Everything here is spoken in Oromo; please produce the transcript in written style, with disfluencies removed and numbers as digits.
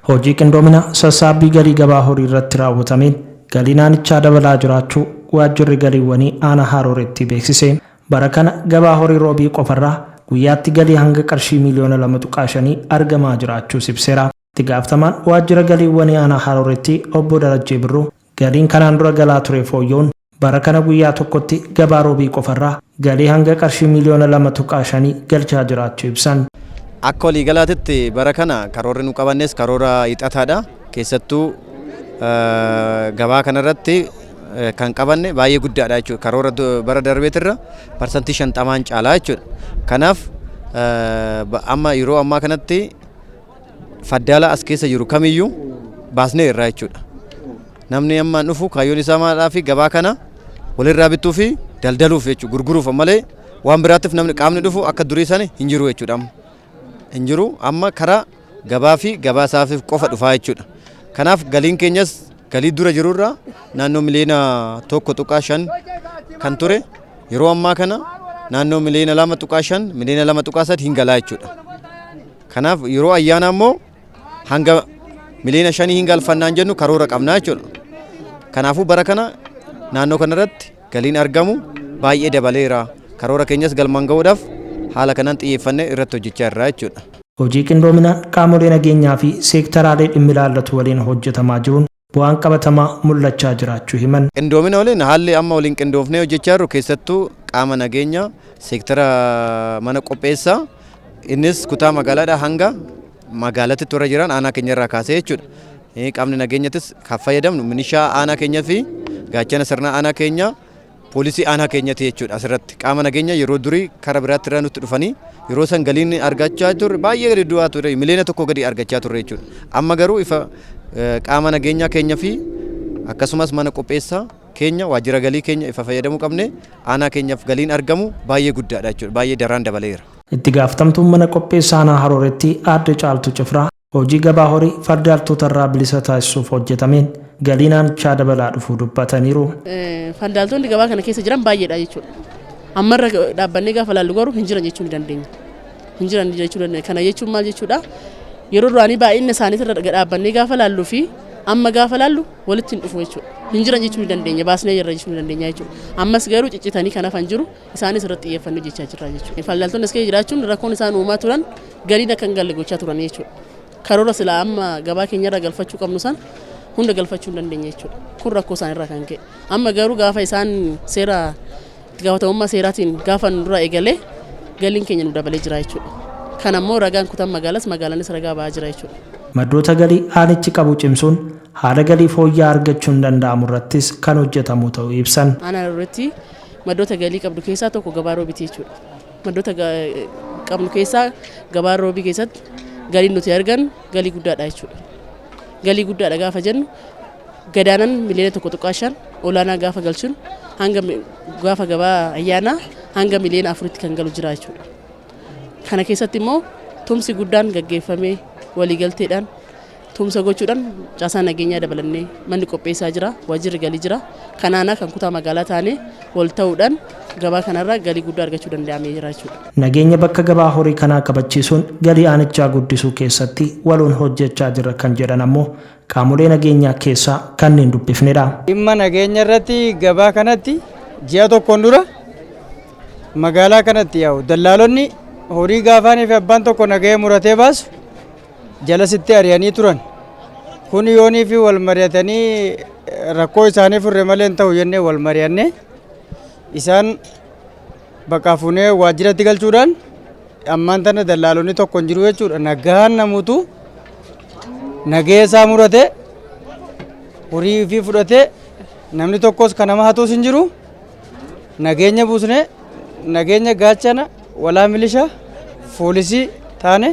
Hojii qindoomina sassaabbii galii gabaa horii irratti raawwatameen galii naannichaa dabalaa jiraachuu Waajjirri Galiiwwanii Aanaa Harooreetti beeksise. Bara kana gabaa horii Roobii qofarraa guyyaatti galii hanga qarshii miiliyoona 2.5 argamaa jiraachuus ibseera. Itti gaaftamaan Waajjira Galiiwwanii Aanaa Harooreetti Obbo Darajjee Birruu galiin kanaan dura galaa ture fooyya'uun bara kana guyyaa tokkotti gabaa Roobii qofarraa galii hanga qarshii miiliyoona 2.5 galchaa jiraachuu ibsan. Akka waliigalaatitti bara kana karoorri nu qabannes karoora hiixataadha. Keessattuu gabaa kanarratti kan qabanne baay'ee guddaadha jechuudha. Karoora bara darbeetirra 50% caalaa jechuudha. Kanaaf amma yeroo ammaa kanatti faddaala as keessa jiru kamiyyuu baasnee irraa jechuudha. Namni ammaan dhufu kaayyoon isaa maalidhaa fi gabaa kana walirraa bittuu fi daldaluuf jechuudha. Gurguruuf malee waan biraattiif namni qaamni dhufu akka durii sani hin jiru jechuudha amma. Hin jiru amma karaa gabaa fi gabaa isaatiif qofa dhufaa jechuudha. Kanaaf galiin keenyas galii dura jirurraa naannoo miliyoona 1.5 kan ture yeroo ammaa kana naannoo miliyoona 2.5 miliyoona 2.3 hin galaa jechuudha. Kanaaf yeroo ayyaanaa immoo hanga miliyoona 5 hin galfannaan jennu karoora qabnaa jechuudha. Kanaafuu bara kana naannoo kanarratti galiin argamu baay'ee dabaleera. Karoora keenyas galmaan ga'uudhaaf haala kanaan xiyyeeffannee irratti hojjechaa jirra jechuudha. Hojii qindoominaan qaamolee nageenyaa fi seektaraalee dhimmi ilaallatu waliin hojjetamaa jiruun bu'aan qabatamaa mul'achaa jiraachuu himan. Qindoomina waliin haalli amma waliin qindoofnee hojjechaa jirru keessattuu qaama nageenya seektara mana qopheessaa innis kutaa magaalaadhaa hanga magaalatti warra jiran aanaa keenyarraa kaasee jechuudha. Qaamni nageenyattis kan fayyadamnu minishaa aanaa keenya fi gaachana sirnaa aanaa keenya poolisii aanaa keenyati jechuudha asirratti qaama nageenya yeroo durii kara biraatti irraa nutti dhufanii yeroo san galiin argachaa turre baay'ee gadi du'aa ture miliyoona 1 gadi argachaa turre jechuudha. Amma garuu ifa qaama nageenyaa keenya fi akkasumas mana qopheessaa keenya waajjira galii keenya ifa fayyadamuu qabne aanaa keenyaaf galiin argamu baay'ee guddaadha jechuudha baay'ee daraan dabaleera. Itti gaafatamtuun mana qopheessaa aanaa Harooretti aadde Caaltuu Cifraa hojii gabaa horii fardaaltota irraa bilisa taasisuuf hojjetameen galii naannichaa dabalaa dhufuu dubbataniiru. Fardaaltonni gabaa kana keessa jiran baay'eedha jechuudha. Ammarra dhaabbannee gaafa laallu garuu hin jiran jechuu ni dandeenya. Hin jiran jechuu dandeenya. Kana jechuun maal jechuudha? Yeroo duraanii baay'ina isaaniitirra dhaabbannee gaafa laalluu fi amma gaafa laallu walitti hin dhufu jechuudha. Hin jiran jechuu ni dandeenya. Baasnee jirra jechuu ni dandeenya jechuudha. Ammas garuu ciccitanii kan hafan jiru isaanis irratti xiyyeeffannee hojjechaa jirra jechuudha. Faldaaltonni as keessa jiraachuun rakkoon isaan uumaa turan galiin akka hin galle gochaa turan jechuudha. Karoora silaa amma gabaa keenyarraa galfachuu qabnu san hunda galfachuu hin dandeenye jechuudha. Kun rakkoo isaanirraa kan ka'e. Amma garuu gaafa isaan seera itti gaafatamummaa seeraatiin gaafa nu dura eegalee galiin keenya nu dabalee jira jechuudha. Kan ammoo ragaan kutaan magaalas magaalaanis ragaa ba'aa jira jechuudha. Maddoota galii aanichi qabu cimsuun haala galii fooyya'aa argachuun danda'amu irrattis kan hojjetamu ta'uu ibsan. Aanaa irratti maddoota galii qabdu keessaa tokko gabaa roobiiti jechuudha. Maddoota qabnu keessaa gabaa roobii keessatti galiin nuti argannu galii guddaadha jechuudha. Galii guddaadha gaafa jennu gadaanan miliyoona 1.5 olaanaa gaafa galchinu hanga gaafa gabaa ayyaanaa hanga miliyoona 4tti kan galu jira jechuudha. Kana keessatti immoo tumsi guddaan gaggeeffamee waliigalteedhaan tumsa gochuudhaan caasaa nageenyaa dabalannee manni qopheessaa jira, waajjirri galii jira. Kanaanaa kan kutaa magaalaa taanee wal ta'uudhaan gabaa kanarraa galii guddaa argachuu danda'amee jira jechuudha. Nageenya bakka gabaa horii kanaa kabachiisuun galii aanichaa guddisuu keessatti waloon hojjechaa jirra kan jedhan ammoo qaamolee nageenyaa keessaa kanneen dubbifnedha. Dhimma nageenya irratti gabaa kanatti ji'a tokkoon dura magaalaa kanatti yaa'u dallaalonni horii gaafaanii fi abbaan tokko nagahee muratee baasu jala sitti ari'anii turan. Kun yoonii fi wal mari'atanii rakkoo isaanii furre malee hin ta'u jennee wal mari'annee isaan bakka fuunee waajjiratti galchuudhaan ammaan tana dallaalonni tokko hin jiru jechuudha. Nagaan namuutu nagahee isaa muratee horii ofii fudhatee namni tokkos kan nama hatuus hin jiru. Nageenya buusnee nageenya gaachana walaa milishaa foolisii taane.